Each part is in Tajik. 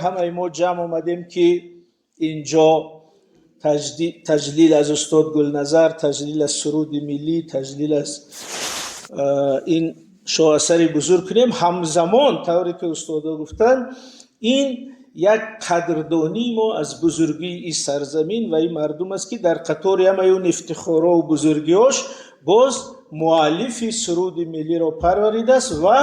Ҳамаи мо ҷамъ омадем, ки инҷо таҷлил аз устод Гулназар, таҷлил аз суруди миллӣ, таҷлил аз ин шоҳасари бузург кунем. Ҳамзамон, тавре ки устодо гуфтанд, ин як қадрдонии мо аз бузургии ин сарзамин ва ин мардум аст, ки дар қатори ҳамаи он ифтихоро ва бузургиҳош боз муаллифи суруди миллиро парваридааст ва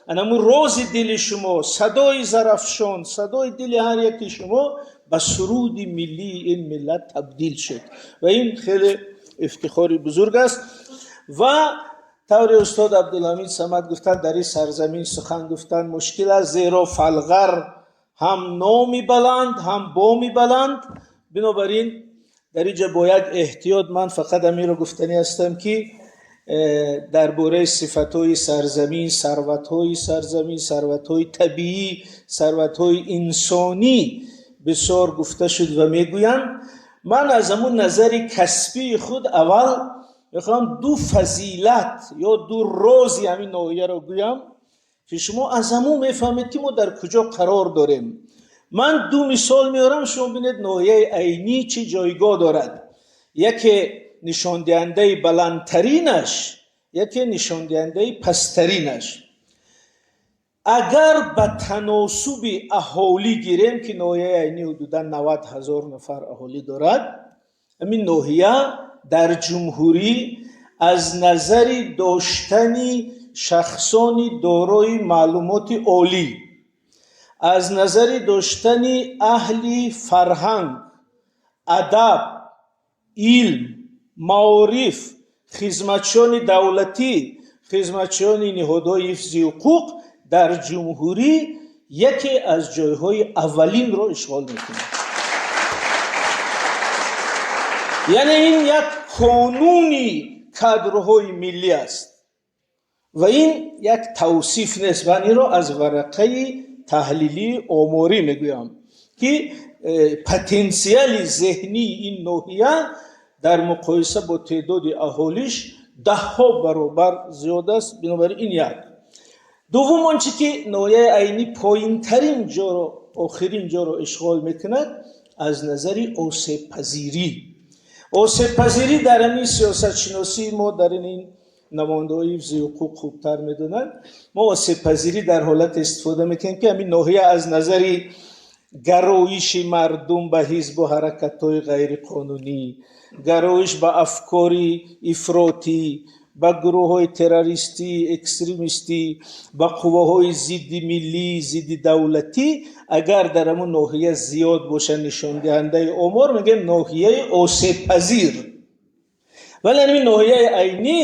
анамун рози дили шумо, садои Зарафшон, садои дили ҳар яки шумо ба суруди миллии ин миллат табдил шуд ва ин хеле ифтихори бузург аст. Ва тавре устод Абдулҳамид Самад гуфтанд, дар ин сарзамин сухан гуфтан мушкил аст, зеро Фалғар ҳам номи баланд, ҳам боми баланд. Бинобар ин дар инҷа бо як эҳтиёт ман фақат ҳаминро гуфтанӣ ҳастам, ки дар бораи сифатҳои сарзамин, сарватҳои сарзамин, сарватҳои табиӣ, сарватҳои инсонӣ бисёр гуфта шуд ва мегӯянд. Ман аз ҳамун назари касбии худ аввал мехоҳам ду фазилат ё ду рози ҳамин ноҳияро гӯям, ки шумо аз ҳамун мефаҳмед, ки мо дар куҷо қарор дорем. Ман ду мисол меорам, шумо бинед, ноҳияи Айнӣ чӣ ҷойгоҳ дорад. Яке нишондиҳандаи баландтаринаш, яке нишондиҳандаи пасттаринаш. Агар ба таносуби аҳолӣ гирем, ки ноҳияи Айнӣ ҳудудан 90 000 нафар аҳолӣ дорад, ҳамин ноҳия дар ҷумҳурӣ аз назари доштани шахсони дорои маълумоти олӣ, аз назари доштани аҳли фарҳанг, адаб, илм, маориф, хизматчиёни давлатӣ, хизматчиёни ниҳодҳои ҳифзи ҳуқуқ дар ҷумҳурӣ яке аз ҷойҳои аввалинро ишғол мекунад. Яъне ин як қонуни кадрҳои миллӣ аст ва ин як тавсиф нест. Ман инро аз варақаи таҳлилии оморӣ мегӯям, ки потенсиали зеҳнии ин ноҳия дар муқоиса бо теъдоди аҳолиш даҳҳо баробар зиёд аст. Бинобар ин як. Дуввум, он чӣ ки ноҳияи Айнӣ поинтарин ҷоро, охирин ҷоро ишғол мекунад аз назари осебпазирӣ. Осебпазирӣ дар ҳамин сиёсатшиносии мо, дар ин намояндаҳои ҳифзи ҳуқуқ хубтар медонанд, мо осебпазирӣ дар ҳолате истифода мекунем, ки ҳамин ноҳия аз назари гароиши мардум ба ҳизбу ҳаракатҳои ғайриқонунӣ, гароиш ба афкори ифротӣ, ба гурӯҳҳои террористӣ, экстремистӣ, ба қувваҳои зидди миллӣ, зидди давлатӣ агар дар ҳамун ноҳия зиёд бошад, нишондиҳандаи омор, мегӯем ноҳияи осебпазир. Вале ҳамин ноҳияи Айнӣ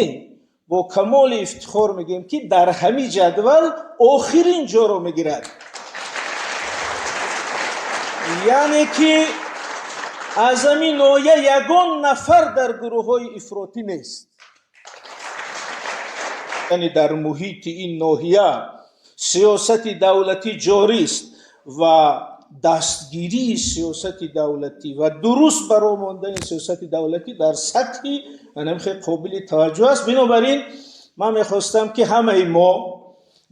бо камоли ифтихор мегӯем, ки дар ҳамин ҷадвал охирин ҷоро мегирад. Яъне ки аз ҳамин ноҳия ягон нафар дар гурӯҳҳои ифротӣ нест. Яъне дар муҳити ин ноҳия сиёсати давлатӣ ҷорист ва дастгирии сиёсати давлатӣ ва дуруст бароҳ мондани сиёсати давлатӣ дар сатҳи хеле қобили таваҷҷӯҳ аст. Бинобар ин ман мехостам, ки ҳамаи мо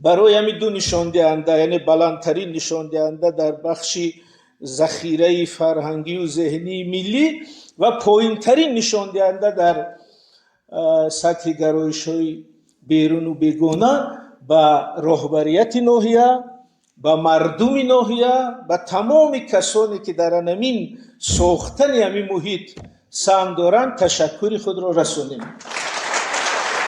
барои ҳамин ду нишондиҳанда, яъне баландтарин нишондиҳанда дар бахши захираи фарҳангию зеҳнии миллӣ ва поинтарин нишондиҳанда дар сатҳи гароишҳои беруну бегона, ба роҳбарияти ноҳия, ба мардуми ноҳия, ба тамоми касоне, ки дар анамин сохтани ҳамин муҳит саҳм доранд, ташаккури худро расонем.